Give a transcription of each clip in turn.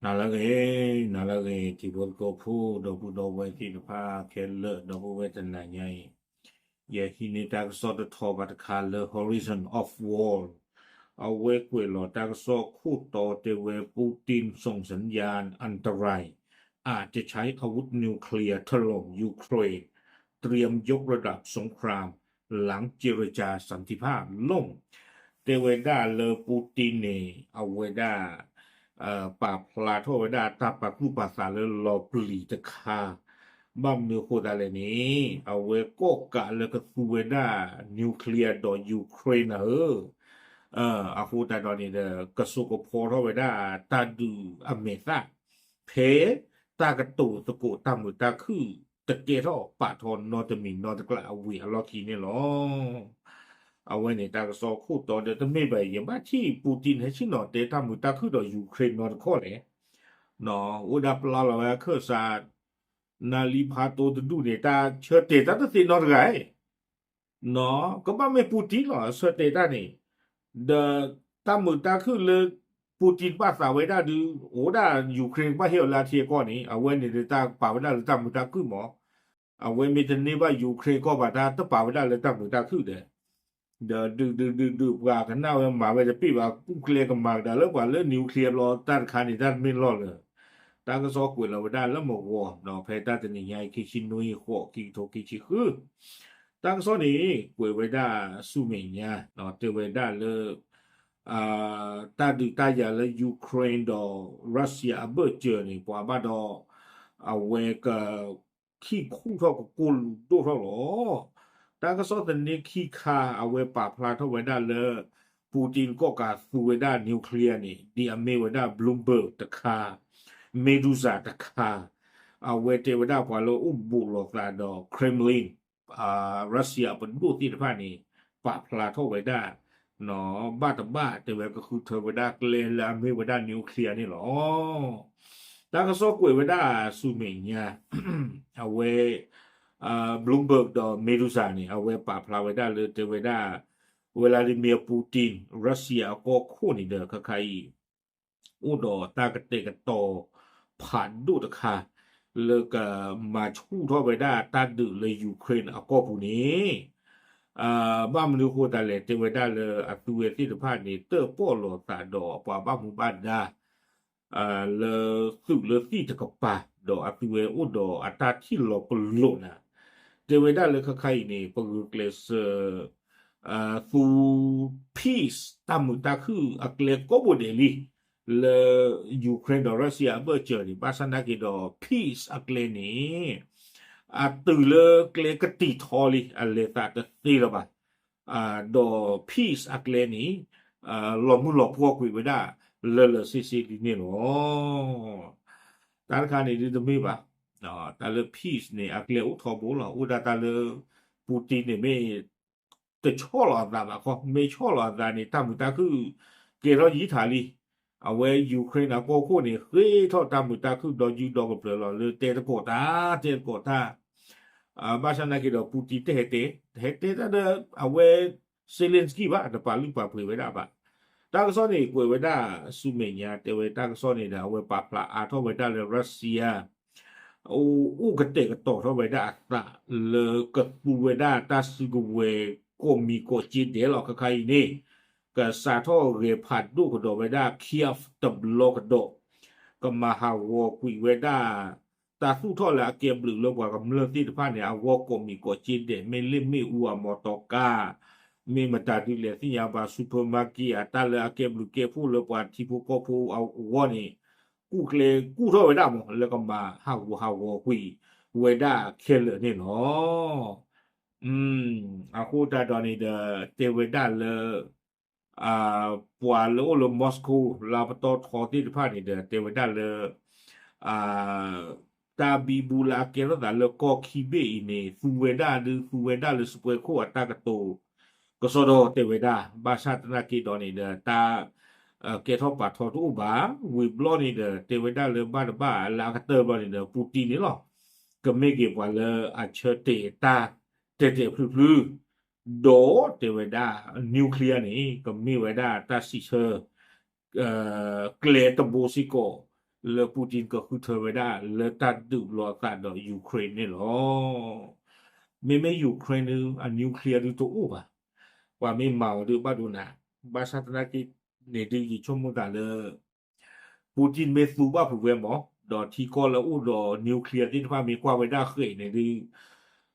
နၤလၢအဂ့ၤ, နၤလၢအဂ့ၤ ထံဖိကီၢ်ဖိ ဒီပုၢ်ဒီဝဲၢ်သ့ၣ်တဖၣ်ခဲလၢာ် ဒီပုၢ်ဝဲၢ်တနၤညါအံၤ, ယဟံးန့ၢ်တၢ်ကစီၣ်တထီၣ်ဘၣ်တခါလၢ Horizon of War အဝဲကွဲးလီၤတၢ်ကစီၣ်ခိၣ်တီတဲဝဲ Putin ส่งสัญญาณอันตราย อาจจะใช้อาวุธนิวเคลียร์ถล่ม ยูเครน เตรียมยกระดับสงคราม หลังเจรจาสันติภาพล่ม တဲဝဲဒၣ်လၢ Putin န့ၣ် အဝဲဒၣ် ပာ်ဖျါထီၣ်ဝဲဒၣ်တၢ်ပာ်သူၣ်ပာ်သးလၢလီၤပျံၤတခါ, ဘၣ်မနုၤအဃိသတးလဲၣ်န့ၣ် အဝဲကိးကးလၢကသူဝဲဒၣ် nuclear ဒီး Ukraine နၤဧၢ, အဃိသတးဒီးန့ၣ်ဒီး ကစိာ်ကဖီထီၣ်ဝဲဒၣ်တၢ်ဒုးအမဲာ်သၣ် ဖဲတၢ်ကတိၤသကိးတၢ်မုာ်တၢ်ခုၣ် တကဲထီၣ်ပာ်ထီၣ်နီတမံၤနီတကျးအဝံၤအလီၢ်ခံန့ၣ်လီၤ. အဝဲန့ၣ်တၢ်ကစီၣ်ခိၣ်တီဒီးတမ့ၢ်ဘၣ် ယဘၣ်ထံၣ် Putin ဟဲဆ့ၣ်နီၤတဲတၢ်မုာ်တၢ်ခုၣ်ဒီး Ukraine နီတခီၣ်လဲၣ်, အိၣ်ဒၣ်ပျၢ်လီၤဝဲအခၢၣ်စး နၢ်လံဖးတိတဒူၣ်န့ၣ် တၢ်ဆၢတဲာ်တၢ်တသ့နီတဂၤ, ကဘၣ်မ့ၢ် Putin လီၤ အဆၢတဲာ်တၢ်န့ၣ်, ဒီးတၢ်မုာ်တၢ်ခုၣ်လၢ Putin ဘၣ်သးဝဲဒၣ်ဒုး အိၣ်ဒၣ် Ukraine ကဘၣ်ဟ့ၣ်အီၤလၢအထံအကီၢ်န့ၣ် အဝဲန့ၣ်ဒီးတၢ်ပာ်ဝဲဒၣ်လၢတၢ်မုာ်တၢ်ခုၣ်မး, အဝဲမ့ၢ်တန့ၢ်ဘၣ် Ukraine ကီၢ်ဘၣ်တၢ်တပာ်ဝဲဒၣ်လၢတၢ်မုာ်တၢ်ခုၣ်ဒီး ဒီးဒုးဒုးဒုးဒုးပှၤကနၣ်ဝဲမၤဝဲတပ့ၢ်ဘၣ် ကူၣ်ကျဲကမၤကဒါလၢပှၤလၢ nuclear ဘျီ တၢ်တခါန့ၣ် တၢ်တမ့ၢ်လီၢ်လၢၤ, တၢ်ကစီၣ်ကွဲးလီၤဝဲဒၣ်လၢမဂီၤ ဖဲတၢ်တနံၤညါအံၤ ခံဆံနွံ ဃိး ခံကထိခံဆံဃု, တၢ်ကစီၣ်န့ၣ် ကွဲးဝဲဒၣ်ဆူမဲာ်ညါ တဲဝဲဒၣ်လၢ တၢ်ဒုးတၢ်ယၤလၢ Ukraine ဒီး Russia အဘၢၣ်စၢၤန့ၣ် ပှၤဘၣ်ဒီး အဝဲက ခံခူၣ်ထီၣ်ကကိၢ်လူၤဒိၣ်ထီၣ်လီၤ. တၢ်ကစီၣ်သန့ခံခါ အဝဲပာ်ဖျါထီၣ်ဝဲဒၣ်လၢ Putin ကိးကးသူဝဲဒၣ် nuclear န့ၣ် ဒ်အမ့ၢ်ဝဲဒၣ် Bloomberg တခါ, Meduza တခါ, အဝဲတဲဝဲဒၣ်ပှၤလၢအိၣ်ဘူးလိာ်သးဒီး Kremlin Russia ပဒိၣ်သ့ၣ်တဖၣ်န့ၣ် ပာ်ဖျါထီၣ်ဝဲဒၣ် ဘၣ်တဘၣ်တဲဝဲကဃုထၢဝဲဒၣ်ကျဲလၢအမ့ၢ်ဝဲဒၣ် nuclear န့ၣ်လီၤ. တၢ်ကစီၣ်ကွဲးဝဲဒၣ်ဆူမဲာ်ညါ အဝဲ Bloomberg ဒီး Meduza န့ၣ် အဝဲပာ်ဖျါဝဲဒၣ်လၢတဲဝဲဒၣ် Vladimir Putin Russia အကီၢ်ခိၣ်န့ၣ်ဒီး ခါခါအံၤ အိၣ်ဒီးတၢ်ကတဲာ်ကတီၤဖးဒိၣ်တခါ လၢကမၤဆူၣ်ထီၣ်ဝဲဒၣ်တၢ်ဒုးလၢ Ukraine အကီၢ်ပူၤန့ၣ် ဘၣ်မနုၤအဃိသတးလဲၣ် တဲဝဲဒၣ်လၢအသုဝဲသ့ၣ်တဖၣ်န့ၣ် တၢၣ်ပီၣ်လိာ်သးဒီးပှၤဘၣ်မူဘၣ်ဒါ လၢသုးလၢသံၣ်တကပၤ ဒီးအသုဝဲအိၣ်ဒီးအတၢ်ထံၣ်လီၤပလိာ်နၤ, တဲဝဲဒၣ်လၢခါခါအံၤန့ၣ် ပဂုာ်ကျဲးစၢး သူ peace တၢ်မုာ်တၢ်ခုၣ်အကျဲကိးဘိဒဲးလံ လၢ Ukraine ဒီး Russia အဘၢၣ်စၢၤန့ၣ် ဘၣ်ဆၣ်နာ်က့ဒီး peace အကျဲန့ၣ် အတုၤလၢကျဲကတံာ်ထီလံ အလဲၤသးတသ့လၢၤဘၣ်, ဒီး peace အကျဲန့ၣ် လီၤမုၢ်လီၤပှီၢ်ကွံာ်ဝဲဒၣ် လၢလၢဆ့ဆ့လံန့ၣ်လီၤ. တၢ်တခါန့ၣ်ဒ်တမ့ၢ်ဘၣ်, တၢ်လၢ peace န့ၣ် အကျဲအိၣ်ထီဘိလီၤ. အိၣ်ဒၣ်တၢ်လၢ Putin န့ၣ်မ့ၢ် တဆီၣ်လီၤအသးဘၣ်ခီ, မ့ၢ်ဆီၣ်လီၤအသးန့ၣ် တၢ်မုာ်တၢ်ခုၣ် ကဲထီၣ်ယံာ်ထးလံ. အဝဲ Ukraine အကီၢ်ခိၣ်န့ၣ် ဃ့ထီၣ်တၢ်မုာ်တၢ်ခုၣ်ဒီယုၢ်ဒီကပျၢၤလီၤ လၢတဲသကိးတၢ် တဲသကိးတၢ်, ဘၣ်ဆၣ်နာ်က့ဒီး Putin တဟဲတဲ, တဟဲတဲတၢ်ဒီး အဝဲ Zelensky ဘၣ် တပာ်လုၢ်ပာ်ပှ့ၤဝဲဒၣ်ဘၣ်. တၢ်ကစီၣ်န့ၣ် ကွဲးဝဲဒၣ်ဆူမဲာ်ညါ တဲဝဲတၢ်ကစီၣ်န့ၣ်ဒီး အဝဲပာ်ဖျါအါထီၣ်ဝဲဒၣ်လၢ Russia အိၣ်ကတဲာ်ကတီၤထီၣ်ဝဲဒၣ်အသး လၢကသူဝဲဒၣ်တၢ်စုကဝဲၤကိးမံၤကိးကၠ့ဒဲးလီၤ. ခါခါအံၤန့ၣ် ကစးထီၣ်ဂဲၤဖးဒိၣ်ကဒီးဝဲဒၣ် Kyiv တဘျီကဒီး, ကမၤဟးဂီၤကွံာ်ဝဲဒၣ် တၢ်သူၣ်ထီၣ်လၢအကဲဘျုးလၢပှၤကမျၢၢ်သ့ၣ်တဖၣ်န့ၣ် အဂီၢ်ကိးမံၤကိးကၠ့ဒဲး, မ့ၢ်လ့ၣ်မ့ၣ်အူအမီတီကါ, မ့ၢ်မတၤဒုလဲၣ်သ့ၣ်ညါဘၣ် supermarket အတၢ်လၢအကဲဘျုးကဲဖှိၣ်လၢပှၤထံဖိကီၢ်ဖိအဂီၢ်န့ၣ် ကူၣ်ကျဲကူၣ်ထီၣ်ဝဲဒၣ်မး လၢကမၤဟးဂူာ်ဟးဂီၤကွံာ်ဝဲဒၣ်ခဲလၢာ်န့ၣ်လီၤ. အဃိသတးဒီးန့ၣ်ဒီး တဲဝဲဒၣ်လၢ ပှၤလၢအိၣ်လၢ Moscow လၢပတီၢ်ထီသ့ၣ်တဖၣ်န့ၣ်ဒီး တဲဝဲဒၣ်လၢ တၢ်ဘံဘူလၢအကဲထီၣ်သးလၢကီၢ်ခံဘ့ၣ်အံၤန့ၣ် သူဝဲဒၣ်ဒုးသူဝဲဒၣ်လၢစပွဲခိၣ်အတၢ်ကတိၤ ကစီဒီတဲဝဲဒၣ်, ဘၣ်ဆၣ်သနာ်က့ဒီးန့ၣ်ဒီး တၢ် ကဲထီၣ်ပာ်ထီတအိၣ်ဘၣ်. ဝံၤဘျီန့ၣ်ဒီး တဲဝဲဒၣ်လၢဘၣ်တဘၣ်လၢအကတၢၢ်ဘျီန့ၣ်ဒီး Putin န့ၣ်လီၤ ကမ့ၢ်က့ၤပှၤလၢအဆၢတဲာ်တၢ်တဲာ်တဲာ်ဖျုဖျု ဒီးတဲဝဲဒၣ် nuclear န့ၣ် ကမ့ၢ်ဝဲဒၣ်တၢ်စံးဆၢ ကျဲတဘိစ့ၢ်ကီး လၢ Putin ကဃုထၢဝဲဒၣ်လၢတၢ်ဒုးလိာ်အသးဒီး Ukraine န့ၣ်လီၤ. မ့မ့ၢ် Ukraine န့ၣ် အ nuclear ဒုးတအိၣ်ဘၣ်. ပှၤမ့ၢ်မၤအီၤဒုးဘၣ်ဒိနၤ, ဘၣ်ဆၣ်သနာ်က့န့ၣ်ဒုး ယဆိကမိၣ်သးလၢ Putin မ့ၢ်သူဘၣ်ဖုးဝဲမး, ဒီးထံကီၢ်လၢအိၣ်ဒီး nuclear သ့ၣ်တဖၣ်မ့ၢ်ကွၢ်ဝဲဒၣ်ဃဲးန့ၣ်ဒုး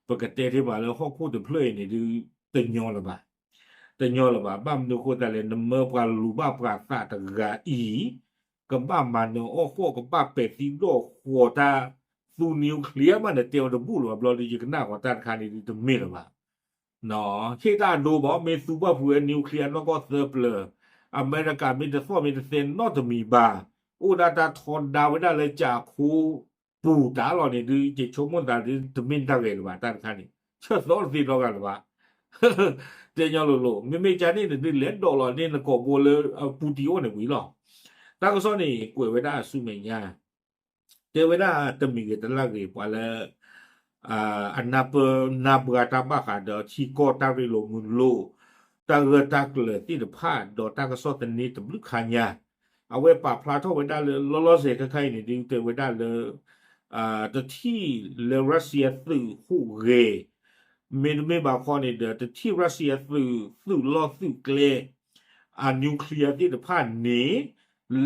ပကတဲထဲဘၣ်လၢဟီၣ်ခိၣ်တဖျၢၣ်အံၤန့ၣ်ဒုး တညီလၢၤဘၣ်. တညီလၢၤဘၣ်. ဘၣ်မနုၤအဃိသတးလဲၣ်, နမၢပှၤလူၤဘၣ်ပှၤသးတဂၤအံၤ ကဘၣ်မၤနၢၤအီၣ်ဃီၣ် ကဘၣ်ပဲာ်သံဒီၣ်ဃီၤတၢ်သူ nuclear မး နတဲအီၤတဘူၣ်လၢၤဘၣ်ဘျီဒီး ယကနၣ်ဃီၤတၢ်တခါန့ၣ်ဒုး တမ့ၢ်လၢၤဘၣ်. ဟ့ၣ်တၢ်အဒိဘၣ်, မ့ၢ်သူဘၣ်ဖုးဝဲ nuclear နီၢ်ကီၢ်သၢပျၢၤ, အမဲရကၤမ့ၢ်တသီၣ်မ့ၢ်တသဲနီတမံၤဘၣ်, အိၣ်ဒၣ်တၢ်ထီဒါဝဲဒၣ်လၢကၠးခိပူၤတၢ်လီၤန့ၣ်ဒုး ယဆိကမိၣ်သးဒုး တမ့ၢ်တၢ်ဂ့ၤလၢၤဘၣ် တၢ်တခါန့ၣ် ဆၢသီတသ့နီတဂၤလၢၤဘၣ်. တဲညီလိၤလိၤ, မ့မ့ၢ်ကန့ၣ်န့ၣ်ဒုး လဲၤဒိးလီၤန့ၢ်နကိာ်ဘိလၢ Putin အိၣ်န့ၣ်ဝံၤလီၤ. တၢ်ကစီၣ်န့ၣ် ကွဲးဝဲဒၣ်အဆူမဲာ်ညါ တဲဝဲဒၣ်တမံၤဂ့ၤတလၢ်ဂ့ၤ ပှၤလၢ အနၢ်ပၢၢ်နၢ်ပှၢ်တၢ်ဘၣ်ဃးဒီးထံကီၢ်တၢ်ရ့လိာ်မုာ်လိာ် တၢ်ဂၢၢ်တၢ်ကျၢၤသ့ၣ်တဖၣ် ဒီးတၢ်ကစီၣ်သန့တဘျုးခါညါ အဝဲပာ်ဖျါထီၣ်ဝဲဒၣ်လၢ လီၤလီၤဆဲးဆဲးခဲခဲအံၤန့ၣ်ဒုး တဲဝဲဒၣ်လၢ တထံၣ်လၢ Russia သုးဟူးဂဲၤ မ့တမ့ၢ်ဘၣ်ခီန့ၣ်ဒီး တထံၣ် Russia သုး သုးလီၢ်သုးကျဲ အ nuclear သ့ၣ်တဖၣ်န့ၣ်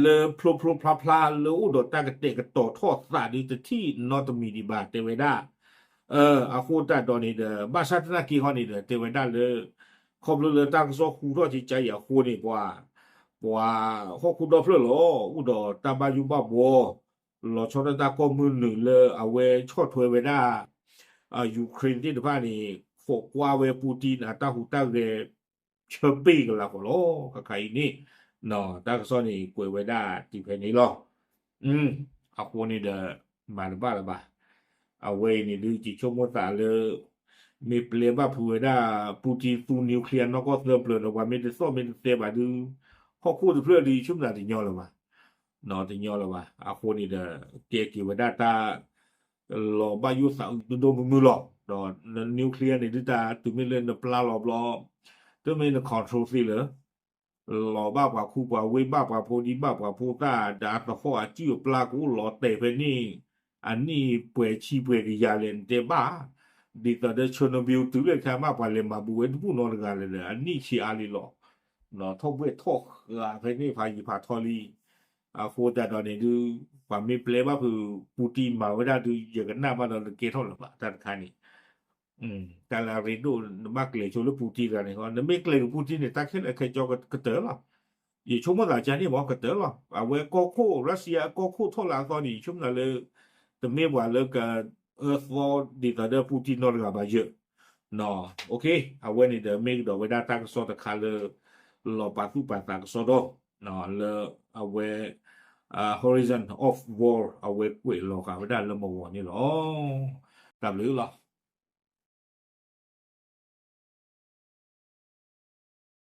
လၢဖျိဖျိဖျါဖျါလၢအိၣ်ဒီးတၢ်ကတဲာ်ကတီၤထီၣ်သးဒုး တထံၣ်နီတမံၤဒံးဘၣ် တဲဝဲဒၣ်. အဃိသတးဒီးန့ၣ်ဒီး ဘၣ်ဆၣ်သနာ်က့ဟီန့ၣ်ဒီး တဲဝဲဒၣ်လၢ ခီဖျိလၢတၢ်ကစီၣ်ဟူထီၣ်ကကါအံၤအဃိန့ၣ် ပှၤ ပှၤဟီၣ်ခိၣ်ဒီဖျၢၣ်လီၤ အိၣ်ဒီးတၢ်ဘၣ်ယိၣ်ဘၣ်ဘှီ လီၤဆီဒၣ်တၢ် ကိးမုၢ်နုာ်လၢအဝဲဆီၣ်ထွဲဝဲဒၣ် Ukraine သ့ၣ်တဖၣ်န့ၣ် ခိးကွၢ်ဝဲ Putin အတၢ်ဟူးတၢ်ဂဲၤ ဆၢပ့ၢ်ကလးဃီလီၤ. ခဲခါအံၤန့ၣ် တၢ်ကစီၣ်န့ၣ် ကွဲးဝဲဒၣ်တုၤဖဲန့ၣ်လီၤ. အဃိန့ၣ်ဒီး မၤတဘၣ်လၢၤဘၣ်. အဝဲအံၤန့ၣ်ဒုး ယဆိကမိၣ်သးလၢ မ့ၢ်ပျဲဘၣ်ဖုးဝဲဒၣ် Putin သူ nuclear နီၢ်ကီၢ်သၢပျၢၤဒီး ပှၤမ့ၢ်တသီၣ်မ့ၢ်တသဲဘၣ်ဒုး ဟီၣ်ခိၣ်တဖျၢၣ်ဒုး ယဆိကမိၣ်သးတညီလၢၤဘၣ်. တညီလၢၤဘၣ်. အဃိန့ၣ်ဒီး ကဲက့ၤဝဲဒၣ်တၢ် လီၤဘၣ်ယိၣ်သးအုးဒိၣ်ဒိၣ်မုၢ်မုၢ်လီၤ. ဒီး nuclear န့ၣ်ဒုး တၢ်တုၤမ့ၢ်လၢနပျၢ်လီၤဘျီ တမ့ၢ်န control သ့လၢၤ လီၤဘၣ်ပှၤခူပှၤဝ့ၢ် ဘၣ်ပှၤဖိဒံ ဘၣ်ပှၤဖိသၣ် ဒီးအသဟီၣ်အစုၣ်အပျၢ်ကအိၣ်လီၤတဲာ်ဖဲန့ၣ် အနံၣ်ပှဲၤဆံပှဲၤကယၤလဲၣ် နတဲဘၣ်. ဒ်သိးဒီး Chernobyl တုၤလၢတခါမး ပှၤလဲၤမၤဘူးဝဲတဘူၣ်နီတဂၤလၢၤဒီး အနံၣ်ဆံးအါလံလီၤ. ထီၣ်ဘှဲၣ်ထီၣ်ဃာ်ဖဲန့ၣ် ဖးယံာ်ဖးထီလံ. အဃိသတးဒီးန့ၣ်ဒုး ပှၤမ့ၢ်ပျဲဘၣ်ဖုး Putin မၤဝဲဒၣ်ဒုး ယကနၣ်ဘၣ်ဒီး တကဲထီၣ်လၢၤဘၣ်တၢ်တခါန့ၣ် တၢ်လၢအရ့ဒိၣ် နဘၣ်ကျဲၤဆိလၢ Putin တဂၤန့ၣ် နမ့ၢ်ကျဲၤက့ၤ Putin န့ၣ် တၢ်ခဲလၢာ်ခဲဆ့ကတၢၢ်လီၤ. ယဆိကမိၣ်သးကန့ၣ်မ့ၢ်ကတၢၢ်လီၤ. အဝဲကီၢ်ခိၣ် Russia အကီၢ်ခိၣ်ထီၣ်လၢအသီန့ၣ် ယဆိကမိၣ်သးလၢ တမ့ၢ်ပှၤလၢကအၢသီဒ်သိးဒီး Putin နီတဂၤဘၣ်ယၢၤ အဝဲန့ၣ်ဒီး မ့ၢ်ကဒီးဝဲဒၣ်တၢ်ကစီၣ်တခါလၢ လီၤပာ်သူၣ်ပာ်သးကစီဒီ လၢအဝဲ Horizon of War အဝဲကွဲးလီၤဃာ်ဝဲဒၣ်လၢမဂီၤန့ၣ်လီၤ. တၢ်ဘျုးလီၤ.